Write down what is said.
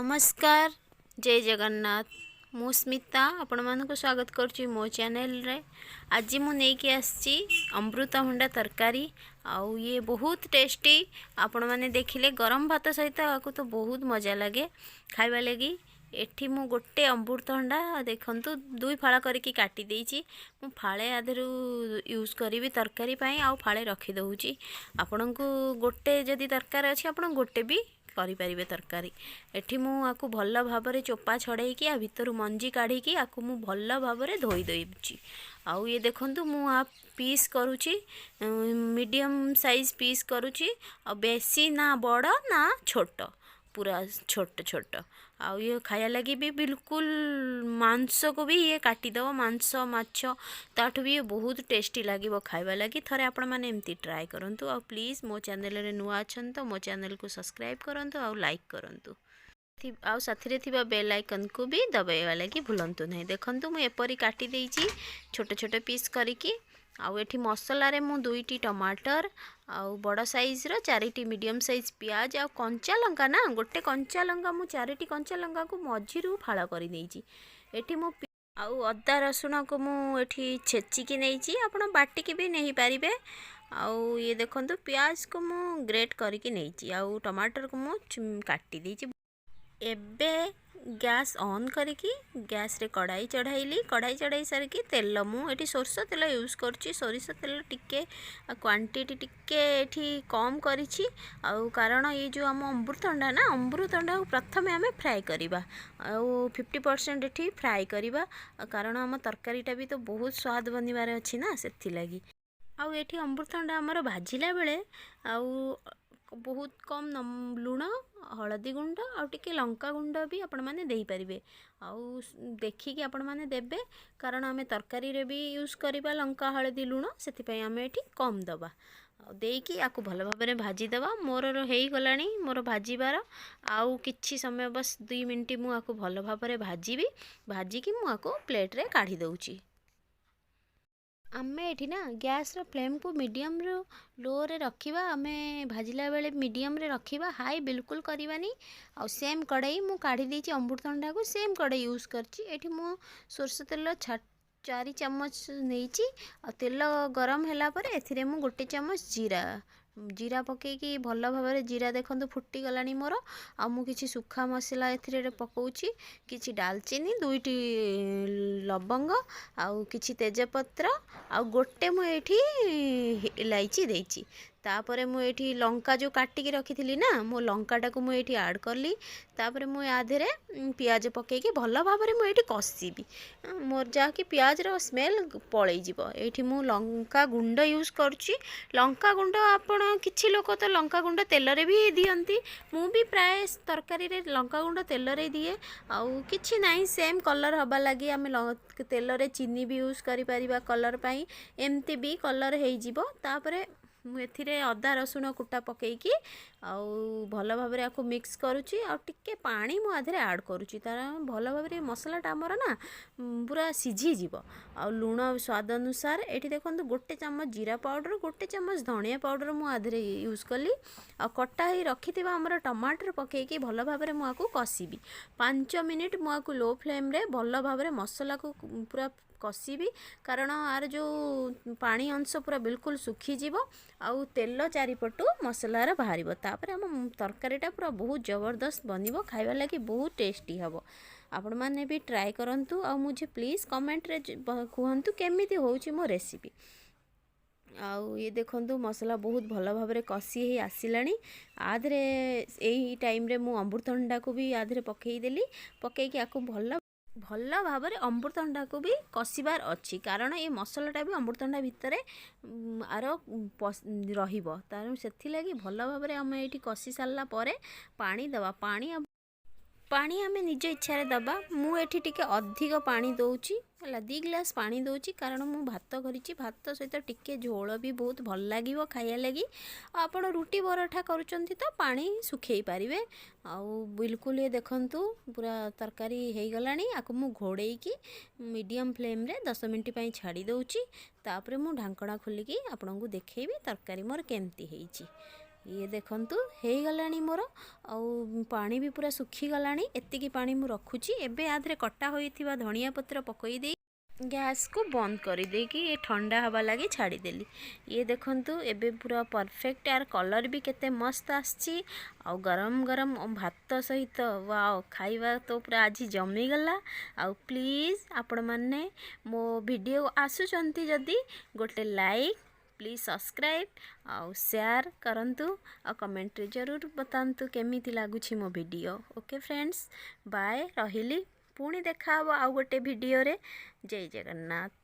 ନମସ୍କାର, ଜୟ ଜଗନ୍ନାଥ। ମୁଁ ସ୍ମିତା, ଆପଣମାନଙ୍କୁ ସ୍ୱାଗତ କରୁଛି ମୋ ଚ୍ୟାନେଲରେ। ଆଜି ମୁଁ ନେଇକି ଆସିଛି ଅମୃତଭଣ୍ଡା ତରକାରୀ ଆଉ ଇଏ ବହୁତ ଟେଷ୍ଟି। ଆପଣମାନେ ଦେଖିଲେ ଗରମ ଭାତ ସହିତ ଆକୁ ତ ବହୁତ ମଜା ଲାଗେ ଖାଇବା ଲାଗି। ଏଠି ମୁଁ ଗୋଟେ ଅମୃତଭଣ୍ଡା ଦେଖନ୍ତୁ ଦୁଇ ଫାଳ କରିକି କାଟି ଦେଇଛି। ମୁଁ ଫାଳେ ଆଧିରୁ ୟୁଜ୍ କରିବି ତରକାରୀ ପାଇଁ ଆଉ ଫାଳେ ରଖିଦେଉଛି। ଆପଣଙ୍କୁ ଗୋଟେ ଯଦି ଦରକାର ଅଛି, ଆପଣ ଗୋଟେ ବି କରିପାରିବେ ତରକାରୀ। ଏଠି ମୁଁ ଆକୁ ଭଲ ଭାବରେ ଚୋପା ଛଡ଼େଇକି ଆ ଭିତରୁ ମଞ୍ଜି କାଢ଼ିକି ଆକୁ ମୁଁ ଭଲ ଭାବରେ ଧୋଇ ଦେଉଛି। ଆଉ ଇଏ ଦେଖନ୍ତୁ, ମୁଁ ଆ ପିସ୍ କରୁଛି, ମିଡ଼ିୟମ୍ ସାଇଜ୍ ପିସ୍ କରୁଛି, ଆଉ ବେଶୀ ନା ବଡ଼ ନା ଛୋଟ, ପୁରା ଛୋଟ ଛୋଟ। ଆଉ ଇଏ ଖାଇବା ଲାଗି ବି ବିଲକୁଲ ମାଂସକୁ ବି ଇଏ କାଟିଦେବ, ମାଂସ ମାଛ ତାଠୁ ବି ବହୁତ ଟେଷ୍ଟି ଲାଗିବ ଖାଇବା ଲାଗି। ଥରେ ଆପଣମାନେ ଏମିତି ଟ୍ରାଏ କରନ୍ତୁ। ଆଉ ପ୍ଲିଜ୍, ମୋ ଚ୍ୟାନେଲରେ ନୂଆ ଅଛନ୍ତି ତ ମୋ ଚ୍ୟାନେଲକୁ ସବସ୍କ୍ରାଇବ୍ କରନ୍ତୁ ଆଉ ଲାଇକ୍ କରନ୍ତୁ ଆଉ ସାଥିରେ ଥିବା ବେଲ୍ ଆଇକନ୍କୁ ବି ଦବାଇବା ଲାଗି ଭୁଲନ୍ତୁ ନାହିଁ। ଦେଖନ୍ତୁ, ମୁଁ ଏପରି କାଟି ଦେଇଛି ଛୋଟ ଛୋଟ ପିସ୍ କରିକି। ଆଉ ଏଠି ମସଲାରେ ମୁଁ ଦୁଇଟି ଟମାଟର ଆଉ ବଡ଼ ସାଇଜ୍ର ଚାରିଟି ମିଡ଼ିୟମ୍ ସାଇଜ୍ ପିଆଜ ଆଉ କଞ୍ଚା ଲଙ୍କା, ନା ଗୋଟେ କଞ୍ଚା ଲଙ୍କା, ମୁଁ ଚାରିଟି କଞ୍ଚା ଲଙ୍କାକୁ ମଝିରୁ ଫାଳ କରିନେଇଛି। ଏଠି ମୁଁ ଆଉ ଅଦା ରସୁଣକୁ ମୁଁ ଏଠି ଛେଚିକି ନେଇଛି, ଆପଣ ବାଟିକି ବି ନେଇପାରିବେ। ଆଉ ଇଏ ଦେଖନ୍ତୁ, ପିଆଜକୁ ମୁଁ ଗ୍ରେଟ୍ କରିକି ନେଇଛି ଆଉ ଟମାଟରକୁ ମୁଁ କାଟି ଦେଇଛି। ଏବେ ଗ୍ୟାସ୍ ଅନ୍ କରିକି ଗ୍ୟାସ୍ରେ କଡ଼ାଇ ଚଢ଼ାଇଲି। କଡ଼ାଇ ଚଢ଼ାଇ ସାରିକି ତେଲ, ମୁଁ ଏଠି ସୋରିଷ ତେଲ ୟୁଜ୍ କରୁଛି। ସୋରିଷ ତେଲ ଟିକେ କ୍ୱାଣ୍ଟିଟି ଟିକେ ଏଠି କମ୍ କରିଛି ଆଉ କାରଣ ଏଇ ଯେଉଁ ଆମ ଅମୃତଭଣ୍ଡା ନା, ଅମୃତଭଣ୍ଡାକୁ ପ୍ରଥମେ ଆମେ ଫ୍ରାଏ କରିବା ଆଉ 50% ଏଠି ଫ୍ରାଏ କରିବା, କାରଣ ଆମ ତରକାରୀଟା ବି ତ ବହୁତ ସ୍ୱାଦ ବନିବାର ଅଛି ନା, ସେଥିଲାଗି। ଆଉ ଏଠି ଅମୃତଭଣ୍ଡା ଆମର ଭାଜିଲା ବେଳେ ଆଉ ବହୁତ କମ୍ ଲୁଣ, ହଳଦୀ ଗୁଣ୍ଡ ଆଉ ଟିକେ ଲଙ୍କା ଗୁଣ୍ଡ ବି ଆପଣମାନେ ଦେଇପାରିବେ। ଆଉ ଦେଖିକି ଆପଣମାନେ ଦେବେ, କାରଣ ଆମେ ତରକାରୀରେ ବି ୟୁଜ୍ କରିବା ଲଙ୍କା, ହଳଦୀ, ଲୁଣ, ସେଥିପାଇଁ ଆମେ ଏଠି କମ୍ ଦେବା। ଆଉ ଦେଇକି ଆକୁ ଭଲ ଭାବରେ ଭାଜିଦେବା। ମୋର ହେଇଗଲାଣି ମୋର ଭାଜିବାର ଆଉ କିଛି ସମୟ, ବସ୍ 2 ମିନିଟ୍ ମୁଁ ଆକୁ ଭଲ ଭାବରେ ଭାଜିବି। ଭାଜିକି ମୁଁ ଆକୁ ପ୍ଲେଟ୍ରେ କାଢ଼ି ଦେଉଛି। ଆମେ ଏଠି ନା ଗ୍ୟାସ୍ର ଫ୍ଲେମ୍କୁ ମିଡ଼ିୟମ୍ରୁ ଲୋରେ ରଖିବା। ଆମେ ଭାଜିଲା ବେଳେ ମିଡ଼ିୟମ୍ରେ ରଖିବା, ହାଇ ବିଲକୁଲ କରିବାନି। ଆଉ ସେମ୍ କଡ଼େଇ ମୁଁ କାଢ଼ି ଦେଇଛି ଅମୃତଭଣ୍ଡାକୁ, ସେମ୍ କଡ଼େଇ ୟୁଜ୍ କରିଛି। ଏଠି ମୁଁ ସୋରିଷ ତେଲ 4 ଚାମଚ ନେଇଛି। ଆଉ ତେଲ ଗରମ ହେଲା ପରେ ଏଥିରେ ମୁଁ ଗୋଟେ ଚାମଚ ଜିରା ଜିରା ପକାଇକି ଭଲ ଭାବରେ ଜିରା ଦେଖନ୍ତୁ ଫୁଟିଗଲାଣି ମୋର। ଆଉ ମୁଁ କିଛି ଶୁଖା ମସଲା ଏଥିରେ ପକାଉଛି, କିଛି ଡାଲଚିନି, ଦୁଇଟି ଲବଙ୍ଗ ଆଉ କିଛି ତେଜପତ୍ର ଆଉ ଗୋଟେ ମୁଁ ଏଇଠି ଇଲାଇଚି ଦେଇଛି। ତାପରେ ମୁଁ ଏଇଠି ଲଙ୍କା ଯେଉଁ କାଟିକି ରଖିଥିଲି ନା, ମୋ ଲଙ୍କାଟାକୁ ମୁଁ ଏଇଠି ଆଡ଼୍ କଲି। ତାପରେ ମୁଁ ୟା ଦେହରେ ପିଆଜ ପକାଇକି ଭଲ ଭାବରେ ମୁଁ ଏଇଠି କଷିବି ମୋର, ଯାହାକି ପିଆଜର ସ୍ମେଲ୍ ପଳେଇଯିବ। ଏଇଠି ମୁଁ ଲଙ୍କା ଗୁଣ୍ଡ ୟୁଜ୍ କରୁଛି। ଲଙ୍କା ଗୁଣ୍ଡ ଆପଣ କିଛି ଲୋକ ତ ଲଙ୍କା ଗୁଣ୍ଡ ତେଲରେ ବି ଦିଅନ୍ତି। ମୁଁ ବି ପ୍ରାୟ ତରକାରୀରେ ଲଙ୍କା ଗୁଣ୍ଡ ତେଲରେ ଦିଏ। ଆଉ କିଛି ନାହିଁ, ସେମ୍ କଲର୍ ହେବା ଲାଗି ଆମେ ତେଲରେ ଚିନି ବି ୟୁଜ୍ କରିପାରିବା କଲର୍ ପାଇଁ, ଏମିତି ବି କଲର୍ ହେଇଯିବ। ତାପରେ ମୁଁ ଏଥିରେ ଅଦା ରସୁଣ କୁଟା ପକାଇକି ଆଉ ଭଲ ଭାବରେ ଆକୁ ମିକ୍ସ କରୁଛି। ଆଉ ଟିକେ ପାଣି ମୁଁ ଆ ଦେହରେ ଆଡ଼୍ କରୁଛି, ତାର ଭଲ ଭାବରେ ମସଲାଟା ଆମର ନା ପୁରା ସିଝିଯିବ। ଆଉ ଲୁଣ ସ୍ୱାଦ ଅନୁସାରେ। ଏଠି ଦେଖନ୍ତୁ, ଗୋଟେ ଚାମଚ ଜିରା ପାଉଡ଼ର, ଗୋଟେ ଚାମଚ ଧନିଆ ପାଉଡ଼ର ମୁଁ ଆ ଦେହରେ ୟୁଜ୍ କଲି। ଆଉ କଟା ହେଇ ରଖିଥିବା ଆମର ଟମାଟର ପକାଇକି ଭଲ ଭାବରେ ମୁଁ ଆକୁ କଷିବି। 5 ମିନିଟ୍ ମୁଁ ଆକୁ ଲୋ ଫ୍ଲେମ୍ରେ ଭଲ ଭାବରେ ମସଲାକୁ ପୁରା କଷିବି, କାରଣ ଆର ଯେଉଁ ପାଣି ଅଂଶ ପୁରା ବିଲକୁଲ ଶୁଖିଯିବ ଆଉ ତେଲ ଚାରିପଟୁ ମସଲାର ବାହାରିବ। ତାପରେ ଆମ ତରକାରୀଟା ପୁରା ବହୁତ ଜବରଦସ୍ତ ବନିବ, ଖାଇବା ଲାଗି ବହୁତ ଟେଷ୍ଟି ହେବ। ଆପଣମାନେ ବି ଟ୍ରାଏ କରନ୍ତୁ ଆଉ ମୁଁ ଯେ ପ୍ଲିଜ୍ କମେଣ୍ଟରେ କୁହନ୍ତୁ କେମିତି ହେଉଛି ମୋ ରେସିପି। ଆଉ ଇଏ ଦେଖନ୍ତୁ, ମସଲା ବହୁତ ଭଲ ଭାବରେ କଷି ହେଇ ଆସିଲାଣି। ଆ ଦେହରେ ଏଇ ଟାଇମ୍ରେ ମୁଁ ଅମୃତଭଣ୍ଡାକୁ ବି ଆ ଦେହରେ ପକାଇଦେଲି। ପକାଇକି ଆକୁ ଭଲ ଭଲ ଭାବରେ ଅମୃତଭଣ୍ଡାକୁ ବି କଷିବାର ଅଛି, କାରଣ ଏ ମସଲାଟା ବି ଅମୃତଭଣ୍ଡା ଭିତରେ ଆର ରହିବ ତାର। ସେଥିଲାଗି ଭଲ ଭାବରେ ଆମେ ଏଇଠି କଷି ସାରିଲା ପରେ ପାଣି ଦେବା। ପାଣି ପାଣି ଆମେ ନିଜ ଇଚ୍ଛାରେ ଦେବା। ମୁଁ ଏଠି ଟିକେ ଅଧିକ ପାଣି ଦେଉଛି, ହେଲା, 2 ଗ୍ଲାସ୍ ପାଣି ଦେଉଛି, କାରଣ ମୁଁ ଭାତ କରିଛି। ଭାତ ସହିତ ଟିକେ ଝୋଳ ବି ବହୁତ ଭଲ ଲାଗିବ ଖାଇବା ଲାଗି। ଆଉ ଆପଣ ରୁଟି ପରଠା କରୁଛନ୍ତି ତ ପାଣି ଶୁଖେଇ ପାରିବେ। ଆଉ ବିଲକୁଲ ଇଏ ଦେଖନ୍ତୁ, ପୁରା ତରକାରୀ ହେଇଗଲାଣି। ଆକୁ ମୁଁ ଘୋଡ଼େଇକି ମିଡ଼ିୟମ୍ ଫ୍ଲେମ୍ରେ 10 ମିନିଟ୍ ପାଇଁ ଛାଡ଼ି ଦେଉଛି। ତାପରେ ମୁଁ ଢାଙ୍କଣା ଖୋଲିକି ଆପଣଙ୍କୁ ଦେଖେଇବି ତରକାରୀ ମୋର କେମିତି ହେଇଛି। ଇଏ ଦେଖନ୍ତୁ, ହେଇଗଲାଣି ମୋର ଆଉ ପାଣି ବି ପୁରା ଶୁଖିଗଲାଣି। ଏତିକି ପାଣି ମୁଁ ରଖୁଛି। ଏବେ ୟା ଦେହରେ କଟା ହୋଇଥିବା ଧନିଆ ପତ୍ର ପକାଇ ଦେଇ ଗ୍ୟାସ୍କୁ ବନ୍ଦ କରିଦେଇକି ଏ ଥଣ୍ଡା ହେବା ଲାଗି ଛାଡ଼ିଦେଲି। ଇଏ ଦେଖନ୍ତୁ, ଏବେ ପୁରା ପରଫେକ୍ଟ। ଆର କଲର୍ ବି କେତେ ମସ୍ତ ଆସିଛି। ଆଉ ଗରମ ଗରମ ଭାତ ସହିତ ୱାଓ, ଖାଇବା ତ ପୁରା ଆଜି ଜମିଗଲା। ଆଉ ପ୍ଲିଜ୍, ଆପଣମାନେ ମୋ ଭିଡ଼ିଓ ଆସୁଛନ୍ତି ଯଦି ଗୋଟେ ଲାଇକ୍, ପ୍ଲିଜ୍ ସବସ୍କ୍ରାଇବ୍ ଆଉ ସେୟାର କରନ୍ତୁ ଆଉ କମେଣ୍ଟରେ ଜରୁର ବତାନ୍ତୁ କେମିତି ଲାଗୁଛି ମୋ ଭିଡ଼ିଓ। ଓକେ ଫ୍ରେଣ୍ଡସ୍, ବାଏ, ରହିଲି। ପୁଣି ଦେଖାହେବ ଆଉ ଗୋଟେ ଭିଡ଼ିଓରେ। ଜୟ ଜଗନ୍ନାଥ।